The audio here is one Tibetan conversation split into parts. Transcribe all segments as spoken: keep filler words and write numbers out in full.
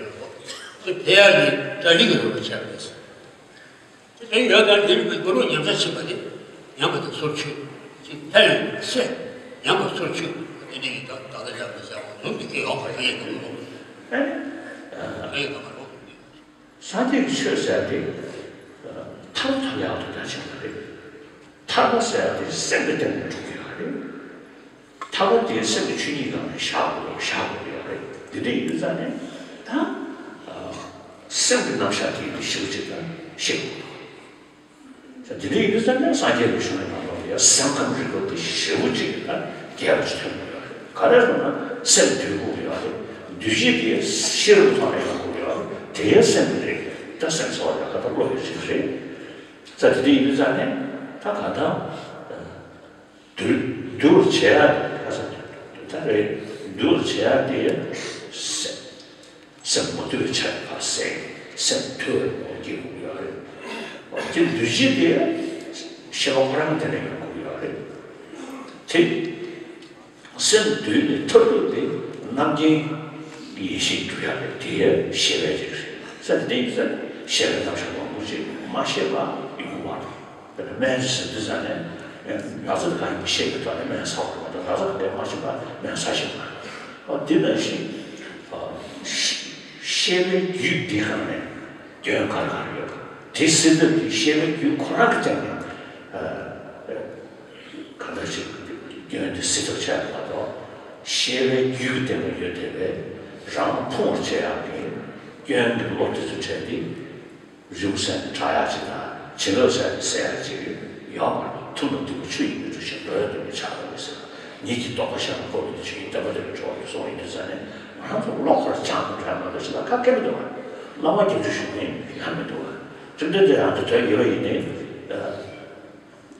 ཡོད་རེད་པ། དེ་ཕལ་ཡག་གི་གྲ་སྒྲིག་གི་རོགས་པ་བྱས་པ་རེད། དེ་ཡོད་ཙང་འདིར་མི་རྒྱུ་ནོར་ཉམས་ཆག་ཕྱིན་པ་དེ་ཉམས་པ་དང་སོར་ཆུད། ཅིག་ཕན་ཡོན་སེ་ཉམས་པ་སོར་ཆུད། དེ་འདྲ་ཡིན་ད་ད་ལྟ་ཡག་མི་ཟེར་བ་ནོར་འདི་སྐད་ཡོག་ག་རེ་ཡིན་ད་མི་རོགས། ཨ་ནི། ཨ་ཡིན་ད་མ་རོགས། སངས་རྒྱས་ཀྱི་ཆོས་ཟེར་དེ། ཐར་ཐར་ཡག་ཏུ་ད་ཕྱིན་པ་རེད། ཐར་པ་ཟེར་དེ་སེམས་ཀྱི་སྟེང་ནས་འགྲོ་གི་ཡོད་རེད། ཐར་པ་དེ་སེམས་ཀྱི་ཆོས་ཉིད་སྒང་ནས་བཞག་དགོས་བཞག་དགོས་ཡོད་རེད། དེ་འདྲ་ཡིན་དུས་ཙང་ནས་ད། སེམས་ཀྱི་རྣམ་གཞག་དེ་ཡིན་དུས་ཞེ་པོ་ཅིག་ད་ཤེས་དགོས་འདུག་དེ་འདྲ་ཡིན་དུས་ཙང་ནས་སངས་རྒྱས་ཀྱི་གཞུང་ནས་གང་ལྟར་ཡང་སེམས་ཁམས་རིག་པ་དེ་ཞེ་པོ་ཅིག་ད་རྒྱས་པ་ཅིག་ཐོན་དགོས་ཡོད་རེད། ག་རེ་ཟེར་ན་སེམས་འདུལ་དགོས་ཡོད་རེད། འདུལ་བྱེད་དེ་ཤེས་རབ་ཐོག་ནས་ཡོང་དགོས་ཡོད་རེད། དེ་ཡང་སེམས་ཀྱི་རིག་ད་སེམས་ཚོར་བ་ཡག་ག་ད་བློ་ཡི་རིག་རེད། ད་དེ་འདྲ་ཡིན་དུས་ཙང་ནས་ད་གང་ལྟར། འདུལ་འདུལ་བར་བྱེད་ཡ་ཁ་སང་ད་རེད། འདུལ་བར་བྱེད་ཡ་དེ་སེམས་སེམས་མ་དུལ་བའི་ཆ་ཡང་ཕར་ཟད། སེམས་དུལ་བའི་ངོ་བོ་སྐྱེ་དགོས་ཡོད་རེད། དེ་འདུལ་བྱེད་དེ་ཤེས་པ་ཁོ་རང་དེ་ནས་ཡོང་དགོས་ཡོད་རེད། དེ་སེམས་དུལ་ནས་ཐར་ཐུབ་དེ་རྣམ་མཁྱེན་ཡེ་ཤེས་འགྲུབ་ཡ་རེད། དེ་ཤེས་པའི་རིགས་རེད། ས་དེ་ཡིན་ཙང་ཤེས་པའི་རྣམ་གཞག་མང་པོ་ཅིག་མ་ཤེས་པ་ཡོང་གི་མ་རེད། དཔེར་ན་སྨན་ཟེར་དུས་ཙང་ནས་ཡང་ན་ཚ་གང་ཡིན་པ་ཤེས་པའི་ཐོག་ནས་སྨན་ཟ་དགོས་པ་དང་ན་ཚ་གང་ཡིན་མ་ཤེས་པ་སྨན་ཟ་ཤེས་པ་རེད། འོ་དེ་ནང་བཞིན་ཨ་ཤེས་ཤེས་པའི་རྒྱུད་འདི་སྒང་ནས་སྐྱོན་ག་རེ་ག་རེ་ཡོད་དེ་སེལ་ཐབས་ཀྱི་ཤེས་པའི་རྒྱུད་ཁོ་རང་གི་སྟེང་ནས་ཨ་གང་འདྲ་ཞིག་སྐྱོན་དེ་སེལ་ཐབས་བྱས་པ་མ་གཏོགས་ཤེས་པའི་རྒྱུད་ཀྱི་སྟེང་ལ་ཡོད་བསྡད་པའི་རང་ལ་ཕུང་བར་བྱེད་ཡག་གི་སྐྱོན་གྱི་བློ་དེ་ཚོ་བྲལ་ཏེ། རིན་པོ་ཆེ་ནི་དྲག་ཡག་ཅིག་དང་བྱིན་རླབས་ཟེར་ནས་ཟེར་ཡག་ཅིག་ཡོད་མ་རེད། ཐུབ་རྣམས་སྡིག་པ་ཆུ་ཡིས་མི་འཁྲུ་ཞིང་། འགྲོ་བའི་སྡུག་བསྔལ་ཕྱག་ན་མི་བསིལ་བ། ཉིད་ཀྱི་རྟོགས་པ་གཞན་ལ་བསྐུར་བའི་དུས། ཆུ་ཡིས་བདེན་པ་བདེན་པར་འགྲོ་བ་ཡི། གསུངས་ཡོད་དུས་ཙང་ནས་ང་རང་ཚོ་བློ་ཁོ་རང་སྦྱངས་དང་བྲལ་མ་གཏོགས་ཅི་ལ་ཁ་སྐད་མི་འདུག་བ། བླ་མ་སྐྱབས་འཇུག་ཞུ་མཁན་ཡང་མི་འདུག་བ། བཅོམ་ལྡན་འདས་རང་དེ་དོན་ཡོད་པ་ཡིན་ནའི།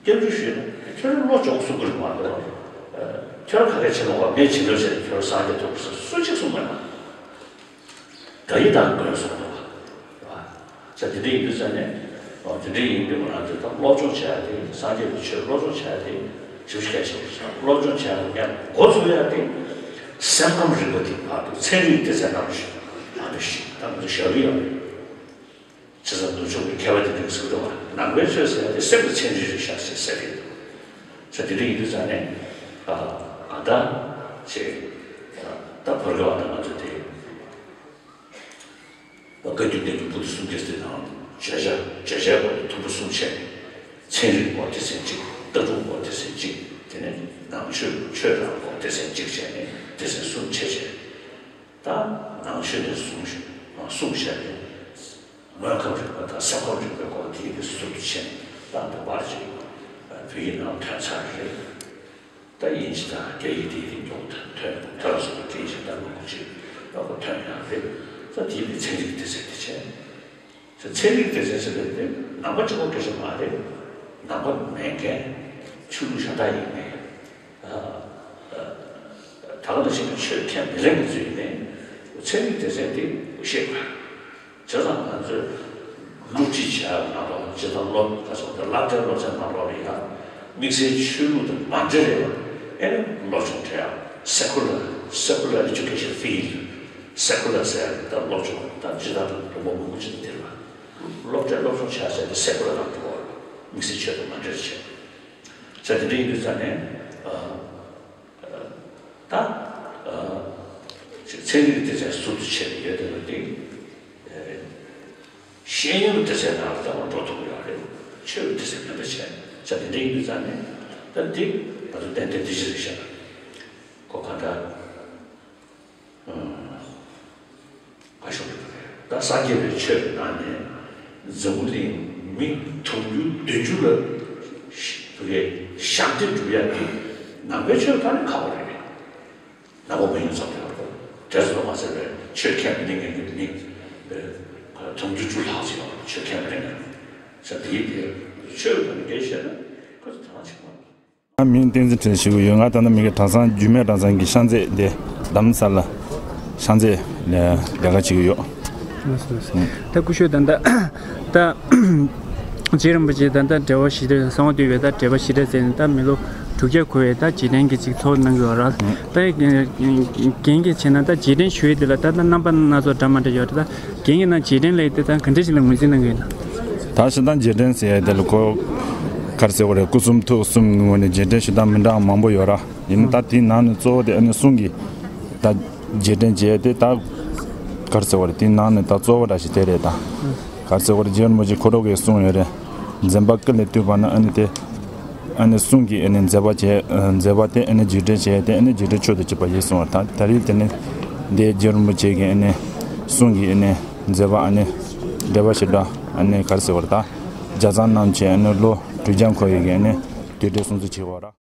སྐྱབས་འཇུག་ཞུས་ན་ཁྱོད་རང་བློ་སྦྱོང་གསུང་གི་རེད་མ་གཏོགས། ཁྱོད་རང་ག་གེ་བྱེད་མ་དགོས། ངས་བྱིན་རླབས་བྱས་ནས་ཁྱོད་རང་སངས་རྒྱས་ཐོབ་ཟེར་སུ་གཅིག་གསུངས་མེད་མ། དགྲ་ཡི་དང་མགོན་གསུངས་འདུག་བ། ས་དེ་འདྲ་ཡིན་དུས་ཙང་ནས་དེ་འདྲ་ཡིན་དུས་ང་རང་ཚོས་ད་སློབ་སྦྱོང་བྱ་ཡ་དེ་སངས་རྒྱས་ཀྱི་ཆོས་སློབ་སྦྱོང་བྱ་ཡ་དེ་ཞེ་པོ་ཅིག་གལ་ཆེན་པོ་རེད། སློབ་སྦྱོང་བྱ་ཡ་ལ་ཡང་འགོ་ཚུགས་ཡ་དེ་སེམས་ཁམས་རིག་པ་དེ་བར་དུ་ཚན་རིག་སྡེ་ཚན་ནང་དུ་ཞུགས་ནང་དུ་ཞུགས་ད་ང་ཚོ་ཞབས་ཀྱི་ཡོད་རེད། བྱས་ཙང་ནུབ་ཕྱོགས་ཀྱི་མཁས་པ་དེ་འདྲ་གིས་ཟེར་གི་འདུག་བ། ནང་པའི་ཆོས་ཟེར་ཡ་དེ་སེམས་ཀྱི་ཚན་རིག་རེད་ཤག་ཟེར་ཟེར་གི་འདུག་ས་དེ་འདྲ་ཡིན་དུས་ཙང་ནས་ཨ་གང་ལྟར་ཅིག་ད་བར་སྐབས་ད་ང་ཚོ་དེ་བཀའ་བརྒྱུད་བསྟན་བཅོས་པོ་ཏི་གསུམ་བརྒྱད་དེ་དང་བརྗོད་བྱ་བརྗོད་བྱའི་སྒོ་ནས་ཐུབ་པ་གསུམ་བྱས་ནས་ཚན་རིག་སྐོར་སྡེ་ཚན་གཅིག་ལྟ་གྲུབ་སྐོར་སྡེ་ཚན་གཅིག་དེ་ནས་ནང་ཆོས་ཆོས་རང་སྐོར་སྡེ་ཚན་གཅིག་བྱས་ནས་སྡེ་ཚན་གསུམ་བྱས་བྱས། ད་ནང་ཆོས་ནས་གསུངས་ཤིང་གསུངས་བཞག་པའི་དངོས་ཁམས་རིག་པ་དང་སེམས་ཁམས་རིག་པའི་སྐོར་དེ་གའི་ཟུར་དུ་ཕྱིན་ད་འདི་བར་གྱི་བོད་ཡིག་ནང་ཐོན་ཚར་རེད། ད་དབྱིན་ཇི་དང་རྒྱ་ཡིག་དེའི་རིགས་མགྱོགས་ཐོན་ཐོན་སོང་། དེ་བཞིན་ད་ལུང་གི་ཅིག་ཡག་པོ་ཐོན་ཡག་རེད། ད་དེའི་རིགས་ཚན་རིག་སྡེ་ཚན་དེ་བྱས། ཚན་རིག་སྡེ་ཚན་ཟེར་བའི་དེ་ནང་པ་གཅིག་པོ་སྐད་ཆ་མ་རེད། ནང་པ་མེད་མཁན་ཆོས་ལུགས་གཞན་དག་ཡིན་མཁན། ད་ག་ནང་བཞིན་གྱི་ཆོས་ཁས་མི་ལེན་མཁན་ཚོ་ཡིན་ནའི་ཚན་རིག་སྡེ་ཚན་དེ་ ཤེས་དགོས། བྱས་ཙང་ང་ཚོས་སློབ་ཁྲིད་བྱས་པ་ནང་ལོགས་ཇི་ལྟར་སློབ་ཁ་སོགས་དེ་སློབ་གྲྭའི་སློབ་ཚན་ནང་ལོགས་ལ་ཡང་དམིགས་བསལ་ཆོས་ལུགས་དང་མ་འབྲེལ་བའི་ཨེ་ནི་སློབ་སྦྱོང་སྤྲད་ཡག secular secular education field secular ཟེར་ཡག་ད་སློབ་སྦྱོང་ད་ཇི་ལྟར་ལུང་པ་མང་པོ་ཅིག་ལ་དེ་རེད་པ། སློབ་གྲྭའི་སློབ་སྦྱོང་བྱས་ཟེར་དེ་secular ནང་འགྲོ་བ་རེད། དམིགས་བསལ་ཆོས་དང་མ་འབྲེལ་བྱས། ས་དེ་འདྲ་ཡིན་དུས་ཙང་ནས་ཨ། ད་ཚན་རིག་སྡེ་ཚན་ཟུར་དུ་ཕྱེ་ནས་ཡོད་དེ་ལ་དེ་ཤེས་ཡོན་སྡེ་ཚན་ནང་ལ་ལྟ་བ་འགྲོ་ཐུབ་ཀྱི་ཡོད་རེད། ཆོས་སྡེ་ཚན་མེད་པ་བྱས་ས་དེ་འདྲ་ཡིན་དུས་ཙང་ནས་ད་འདི་ང་ཚོ་ཏན་ཏན་འདི་ཞིག་རེད་ཤག་ཁོ་ག་འདྲ། ཨ་ཤོག་ད་སངས་རྒྱས་པའི་ཆོས་ནང་ནས་འཛམ་བུ་གླིང་མི་དུང་ཕྱུར་བདུན་ཅུ་ལ་ཞབས་འདེགས་སྒྲུབ་ཡག་གི་ནང་པའི་ཆོས་ད་ནི་ཁག་པོ་རེད། ནང་པ་མི་ཡོང་ཙམ་རེད། དེ་ཚོ་མ་ཟད་པའི་ཆོས་ཁས་མི་ལེན་མཁན་གྱི་མི་དུང་ཕྱུར་བཅུ་ལྷག་ཅིག་ཡོད་རེད། ཆོས་ཁས་མི་ལེན་མཁན་ས་དེའི་དེ་ཆོས་དང་འགལ་བཤད་ན་ཁོ་ཚོ་དེ་རང་ཆགས་མ་རེད། ང་མིང་བསྟན་འཛིན་བཀྲ་ཤིས་ཞུ་གི་ཡོད། ང་ད་ལྟ་མི་གི་གྲྭ་ཚང་རྒྱུད་སྨད་གྲྭ་ཚང་གི་ཤང་རྩེ་དེ་རྡ་རམ་ས་ལ་ཤང་རྩེ་ལས་ལས་ཀ་བྱེད་ཀྱི་ཡོད། ལགས་སོ་ལགས་སོ། ད་སྐུ་ཞབས་ད་ལྟ་ད་རྗེ་རིན་པོ་ཆེ་ད་ལྟ་འབྲེལ་བ་ཞི་བདེ་གསང་བ་འདུས་པའི་ད་འབྲེལ་བ་ཞི་བདེ་ཟེར་ནས་ད་མི་ལོ་དྲུག་བརྒྱ་འཁོར་བའི་ད་རྗེས་དྲན་གྱི་ཅིག་ཚོགས་གནང་གི་ཡོད་ར། ད་རྒན་རྒན་གྱིས་བྱས་ན་ད་རྗེས་དྲན་ཞུ་ཡས་དེ་ལ་ད་ལྟ་རྣམ་པ་སྣ་ཚོགས་འདྲ་མི་འདྲ་ཡོད་རེད། ད་རྒན་གྱིས་ན་རྗེས་དྲན་ལབ་ཡས་དེ་ད་ག་འདྲ་ཞིག་ལ་ངོས་འཛིན་གནང་གི་ཡོད་ན། ད་ཞེ་དྲག་རྗེས་དྲན་ཟེར་ཡས་དེ་ལ་ཁོ་ག་རེ་ཟེར་བ་རེད། སྐུ་གསུང་ཐུགས་གསུམ་གྱི་ངོས་ནས་རྗེས་དྲན་ཞུ་སྟངས་མི་འདྲ་བ་མང་པོ་ཡོད་ར། ཡིན་ན་ད་དེའི་ནང་ནས་གཙོ་བོ་དེ་ཨ་ནི་གསུང་གི་ད་རྗེས་དྲན་བྱས་ཏེ་ད་ག་རེ་ཟེར་བ་རེད། དེའི་ནང་ནས་ད་གཙོ་བོ་འདྲ་ཞིག་དེ་རེད། ད་ག་རེ་ཟེར་བ་རེད། རྗེ་རིན་པོ་ཆེ་ཁོ་རང་གིས་གསུངས་ཡོད་རེད། འཛེམ་པ་ཀུན་ལས་བཏུས་པ་ན་ཨ་ནི་དེ་ཨ་ནི་གསུང་གི་ཨ་ནི་མཛད་པ་བྱས། མཛད་པ་དེ་ཨ་ནི་རྗེས་དྲན་བྱས་ཏེ་ཨ་ནི་རྗེས་དྲན་མཆོག་ཏུ་གྱུར་པ་ཡིན་གསུངས་པ། ད་ད་རེས་དེ་ནི་འདི་རྗེ་རིན་པོ་ཆེ་གིས་ཨ་ནི་གསུང་གི་ཨ་ནི་མཛད་པ་ཨ་ནི་འགྲེལ་པ་ཞིག་འདྲ་ཨ་ནི་ག་རེ་ཟེར་བ་རེད། ད་ལྗགས་རྩོམ་རྣམས་ཀྱི་ཨ་ནི་ལོ་དྲུག་བརྒྱ་འཁོར་བའི་གི་ཨ་ནི་དུས་དྲན་སྲུང་བརྩི་བྱེད་པ་ར།